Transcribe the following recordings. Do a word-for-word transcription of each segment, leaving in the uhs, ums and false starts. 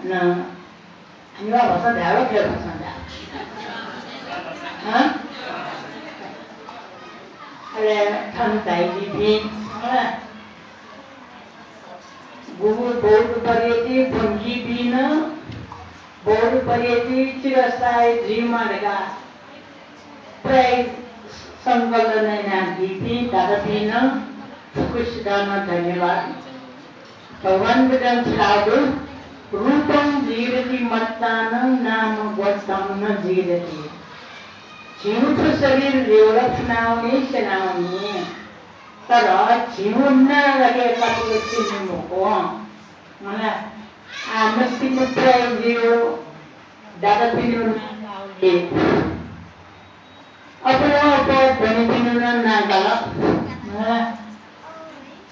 न, नेवाः भाषां धायेगु, खय् भाषां धायेगु? हँ? अले थन झाइदीपिं, हँ? गुगु बौद्ध परियति ब्वंकीपिं नं, बौद्ध परियति चिरस्थायी जुइमा धकाः प्राय संकलन यानादीपिं दादापिं नं फुक्कसित नं धन्यवाद। भगवान बुद्धं छाःगु रूपं जीरति मत्तानं नामं गोत्रं न जीरति। झीगु थ्व शरीर ल्यवल, फुनावनी, स्यनावनी। तर झीगु नां ला कतिपय् स्यनी मखु। मला, आ, मेपिनिगु प्राय जिगु दादापिनिगु नां काःबलय् अबलय् अप्वः ब्वनीपिनिगु नं नां काल। मला,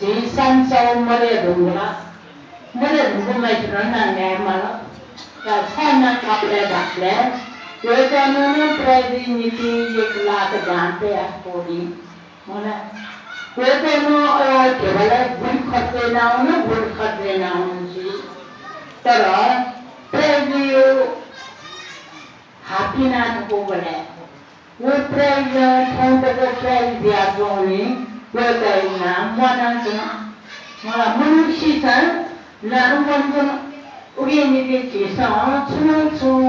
झी सान्साउ मदये धुंकल। मदये धुंकूम्हय्सित नं नां काये माल। का छाय् नां काःबलय् धाःबलय् वय्कलं नं प्राय जि निंतिं एक लाख दान तयाः क्वःदी। मला, वय्कलं अय् ध्यबालय् गुलि खर्च यानावन, गुलि खर्च यानावन जुइ। तर प्राय जि हापिना धुंकूबलय् व प्राय थौं तक प्राय बियाच्वंगुलिं वय्कःया नां म्वानाच्वन। मला, मनूतय्सं नां म्वानाच्वन। उकिया निंतिं झीसं छुं न छुं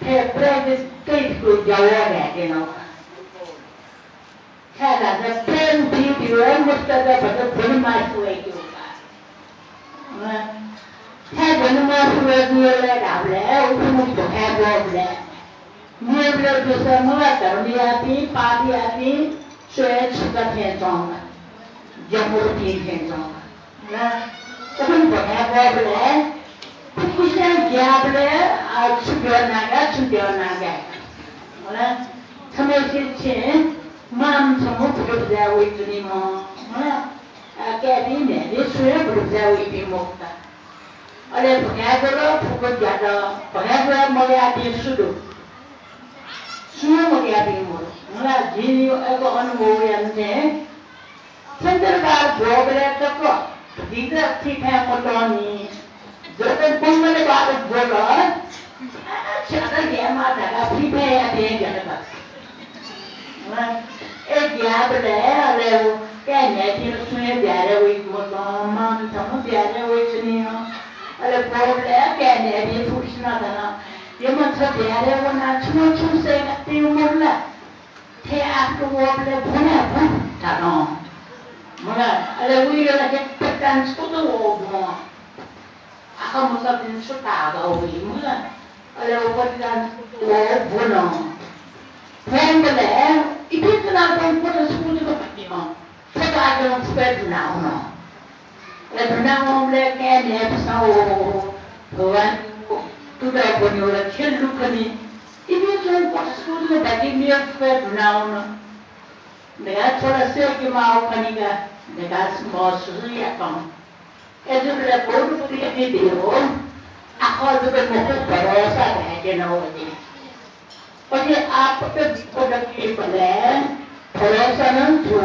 थथे प्राय तयातःगु ज्या यायेत्यनागु। छाय्धाःसा प्राय भिंपिं व मस्तय्त भचा ब्वनेमास्ति वय्केगु का। अँ, छाय् ब्वनेमास्ति वय्केगु धाःबलय् उखुन्हु भ्वखाय् ब्वःबलय् मेगु जूसा मला, धर्म याःपिं, पाप याःपिं स्वयाः छुता थें च्वंगु, ज्यामरुपिं थें च्वंगु। ला, उखुन्हु भ्वखाय् ब्वःबलय् फुक्कसिनं ग्याःबलय्, आ, छु द्यः नां गाये, छु द्यः नां गाये। ला, छम्हय्सित छेँ मां छम्ह भुतु पुजाय् वइच्वनीम्ह। ला, आ, काय्पिं, म्ह्याय्पिं सुं हे भुतु पुजाय् वइपिं मखुत। अले भ्वखाय् ग्वल, फुक्क ग्यात, भ्वखाय् ग्वये मग्याःपिं सु दु? सुं हे मग्याःपिं मदु। मला, जिं अय्क अनुभव यानाच्वने। छन्त बार ब्वःबलय् तक भिंत थीथाय् मतःनि। जक बंगले बार ब्वल, आ, छ्यात ग्यायेमाः धकाः थीथाय् याःपिं ग्यात। अँ, ए ग्याःबलय् अले व काय् म्ह्याय्पिं सुं हे ब्याहारय् वइपिं मदु, मां छम्ह ब्याहारय् वइच्वनी। अले ब्वःबलय् काय् म्ह्याय्पिं फुक्कसिनं धाल, यम्ह छ ब्याहारय् वनाः छुं छुं सय्काः तयेगु मदु ला? थथे आःतक वःबलय् ब्वने ब्वँ धाल। मला, अले वय्कलं हे पतिदान छकूचा वःगु ब्वं। आखः मसःपिं छु ताःगु वइ मला। अले व पतिदान छकूचा वःगु ब्वन। ब्वंबलय् इपिं च्वनाच्वंगु क्वथा छकूचा जक भागिं। थ्व बाजं फुक्कं दुनावन। अले दुनावंबलय् काय् म्ह्याय्पिन्सं व भगवान तुतः ब्वनेगु ला खेल दु खनी। इपिं च्वंगु क्वथा छकूचा जक भागिं, मेगु फुक्कं दुनावन धकाः थ्व ला सय्के माःगु खनी का धकाः महसुस याकं। अय्जूबलय् बौद्ध बुद्धिं धयागु आखः जक मखु, भरोसा धायेत्यनागु। अथे आपत विपदकीबलय् भरोसा नं जू।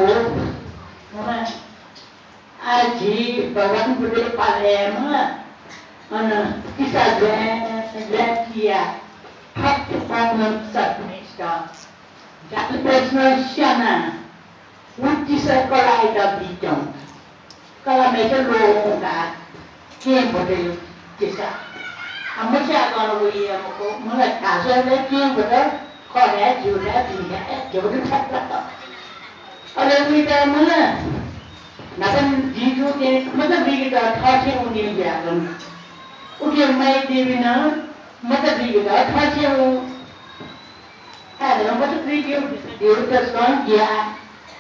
आः झी भगवान बुद्धया पालय् मला, अन किसा ज्वँय् ज्वँय् किया फक्व पौंगुलिं किसा दुम्हय्सित जातुतय्सं स्यानाः व किसा कलाःयात बीत्यंगु। कलाःम्हय्सित ल्वःमंकाः केहेँ भ्वतया किसा। आ, मस्याकं नं वइ मखु, मला धाःसा ला केहेँ भ्वत खः धाये, ज्यू धाये, भिं धाये, ध्यबा दु धाये। अले वइत मला न्हापा जिं जूथें मचा बुइकेत थःथें वने जुयाच्वन। उकिं माया देवीं नं मचा बुइकेत थःथें वं। आः मचा बुइकेगु तसकं ग्याः।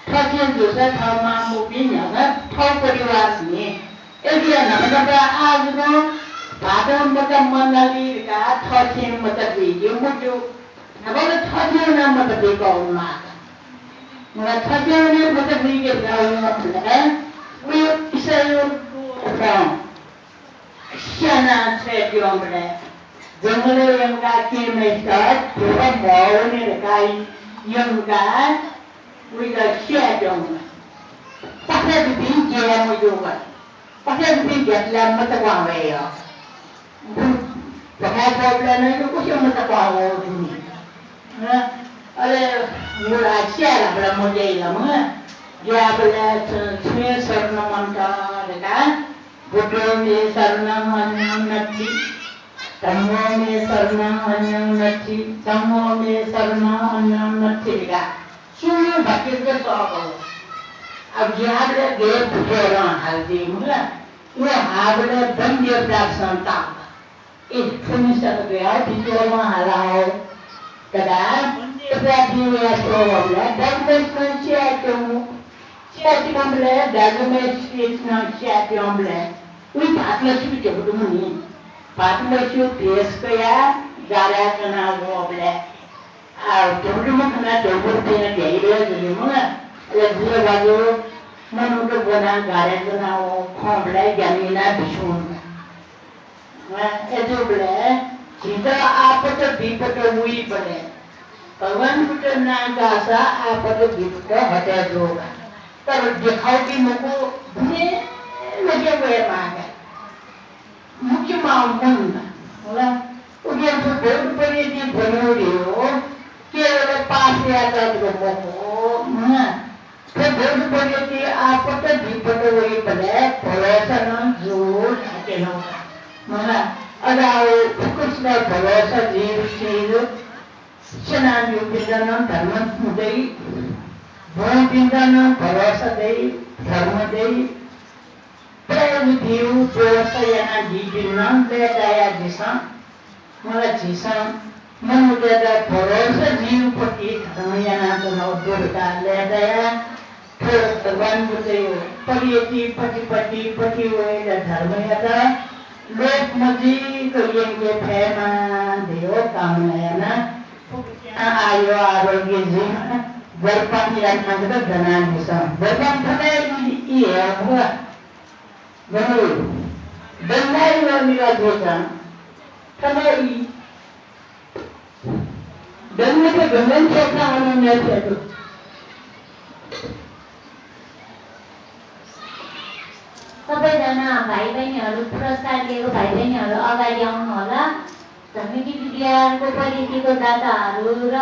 थःथें जूसा थः मांबौपिं न्ह्याःसां थः परिवार भिं। अय्जुयाः न्हापा न्हापा आः जूगु भाःतं मचा मनाली धकाः थःथें मचा बुइके मज्यू। न्हापा ला थःथें वनाः मचा बुइके वनेमाः। मला थःथें वनाः मचा बुइके धकाः वंबलय् वया किसाया ल्वःमंकाः स्यानाः छ्वयाच्वंबलय् जंगलय् यंकाः केहेँम्हय्सित ध्यबा म्वाःवने धकाः यंकाः वइत स्यायेत्यंगु। पासा दुपिं ग्याये मज्यूगु। पासा दुपिं ग्यात ला मचा क्वहां वये यः। नैगु उसे मत पावः जुनि। अले मुला स्याये ला बला मग्याइ ला मगा। ग्याःबलय् छ-, छुं हे शरण मन्त धकाः बुद्धं मे शरणं अन्यं नत्थि, धम्मं मे शरणं अन्यं नत्थि, संघं मे शरणं अन्यं नत्थि धकाः सुं वाक्य जक सःगु। अब ग्याःबलय् गय् बुद्धं हाल जुइ मगा। व हाःबलय् वन देवतासं ताल। ए, थुमिसं गय् बिज्वलं हाला हो। कदा वन्देपुरा दिं वया स्वःबलय् दाजुम्हय्सिनं स्यायेत्यंगु, स्यायेत्यंबलय् दाजुम्हय्सिनं स्यायेत्यंबलय् उइ भाःतलसिगु ध्यबा दुम्ह नि। भाःतलसिगु भेष कयाः गाराय् च्वना वःबलय् आ, ध्यबा दुम्ह खनाः ध्यबुपिं ध्याइबलय् जुलिम्ह, अले बुले बाजु मनूत ब्वनाः गाराय् च्वना वःगु खंबलय् ज्ञान यानाः बिस्युं वंगु। अय्जूबलय् झीत आपत विपत वइबलय् भगवान बुद्ध नां काःसा आपत विपत हथे जूगु। तर देखाउ कि मखु, बुने मध्य वये माःगु। मुख्य माउ मन, होला। उकिं थ्व बौद्ध परियति ब्वनेगु केवल पास यायेत जक मखु, मला। थ्व बौद्ध परियति आपत विपत वइबलय् भरोसा नं जू धायेत्यनागु का। मला, अले फुक्कसित भरोसा जुइगु चिज स्यनाब्यूपिन्त नं धर्म दइ, ब्वंपिन्त नं भरोसा दइ, धर्म दइ। प्रयोग ब्यूगु व्यवस्था यानादीपिन्त नं लय्तायादिसँ। मला, झीसं मनूतय्त भरोसा जुइगुपति धर्म यानाच्वनागु दु धकाः लय्तायाः थ्व भगवान बुद्धया परियति पतिपत्ति पतिव्रता धर्मयात लोप मजुइक यंके फयेमा धयागु कामना यानाः आयु आरोग्य जुइमा जलपान यानाः जक दनादिसँ। जलपान थथे ई, ई हे मखु। गमले। दंगाई व मिला जोचां। थथे ई। दंगते गमन छोटा आनंद है तो। सबैजना भाइ बहिनीहरू, पुरस्कार लिएको भाइ बहिनीहरू अगाडि आउनुहोला। धमिकी विद्याको परिधिको दाताहरू र